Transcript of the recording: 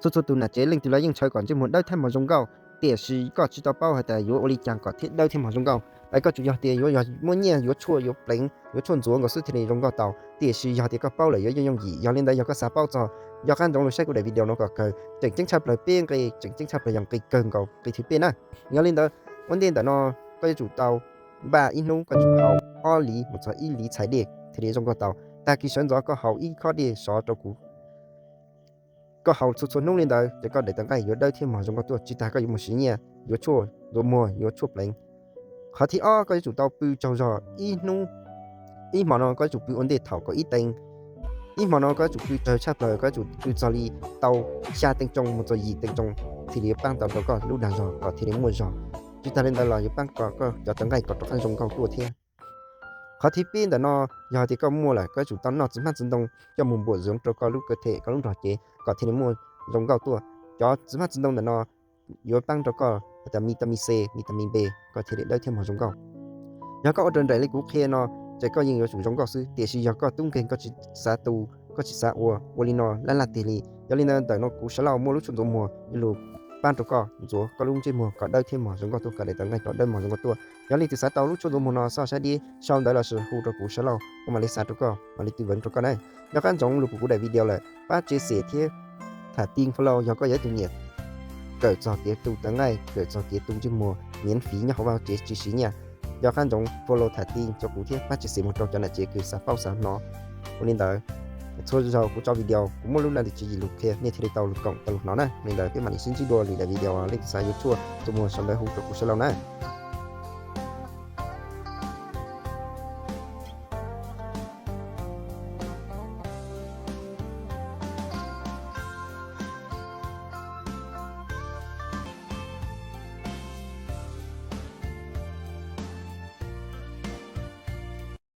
Txhua txhua tus nam tsev leej twg los yeej ntshaw kom ntsej muag dawb thiab mos zoo nkauj, tiam sis koj tsis tau paub hais tias yuav ua li cas kom thiaj dawb thiab mos zoo nkauj. Lawv koj tsuas yog tias yuav yog muaj nyiaj yuav tshuaj yuav pleev yuav tshuaj ntxuav nkaus xwb thiaj li zoo nkauj tau, tiam sis yog tias koj paub lawm yuav yooj yooj yim. Yog li ntawd yog koj xav paub txog, nco qab ntsoov los saib kuv daim video no kom kawg, tseem ceeb tshaj plaws peb nqe, tseem ceeb tshaj plaws yog nqe kawg nkaus, nqe thib peb na. Yog li ntawd, ua ntej ntawm no koj yuav tsum tau npaj ib hnub koj tsum haus ob liv mus txog ib liv txhais dej thiaj li zoo nkauj tau. Tag kis sawv ntxov koj haus ib khob dej sov rau kuv. Koj haus txhua txhua hnub li ntawd ces koj daim tawv nqaij yuav dawb thiab mos zoo nkauj tuaj, tsis tas koj yuav mus siv nyiaj yuav tshuaj ntxuav muag yuav tshuaj pleev. Qhov thib ob koj yuav tsum tau pw tsaug zog ib hnub. Ib hmo no koj yuav tsum pw ua ntej thaum kaum ib teev. Ib hmo no koj yuav tsum pw tsawg tshaj plaws, koj yuav tsum pw txog li tau xya teev tsoo mus txog yim teev tsoo thiaj li yuav paab tau rau koj lub dag zog kom thiaj li muaj zog. Tsis tas li ntawd los yuav paab kom koj cov tawv nqaij kom rov qab zoo nkauj tuaj thiab. Qhov thib peb ntawm no, yog tias koj muaj lawm koj yuav tsum tau noj txiv hmab txiv ntoo coj mus npuam zoov rau koj lub kawg them koj lub nrog cev kom thiaj li muaj zoo nkauj tuaj. Cov txiv hmab txiv ntoo ntawm no yuav paab rau koj hais tias vitamin C, vitamin B, koj thiaj li dawb thiab mos zoo nkauj. Yog koj ua raws nraim li kuv qhia no, ces koj yeej yuav tsum zoo nkauj xwb, tiam sis yog koj tub nkeeg koj tsis xav tu, koj tsis xav ua, ua li no laj laj tiag li. Yog li ntawd ntawm no kuv Sab Lauj muaj lub tshuaj ntxuav muag yuav lug paab rau koj ntxuav koj lub ntsej muag kom dawb thiab mos zoo nkauj tuaj, koj daim tawv nqaij kom dawb mos zoo nkauj tuaj. Yog leej twg xav tau lub tshuaj ntxuav muag no xoj saib dib sau ntawv los sis hu rau kuv Sab Lauj, kuv mam li xa rau koj, mam li tư vấn rau koj na. Nco qab ntsoov lug pum kuv daim video lawm pab share thiab tham ti follow yog koj yog ib tug nyiam kawm txog kev tu tawv nqaij, kawm txog kev tu ntsej muag miễn phí nyob hauv vaj tsev tsis siv nyiaj. Nco qab ntsoov follow tham ti rau kuv thiab pab share mus rau cov nam tsev kws xav paub xav hnov. Ua li ntawd, txhua zaus kuv tso video kuv muaj lub laj lim tswv yim lug qhia nej thiaj li tau lug koom tau lug hnov na. Ua li ntawd peb mam li sib ntsib dua lwm daim video, leej twg xav yuav tshuaj ntxuav muag sau ntawv hu rau kuv Sab Lauj na.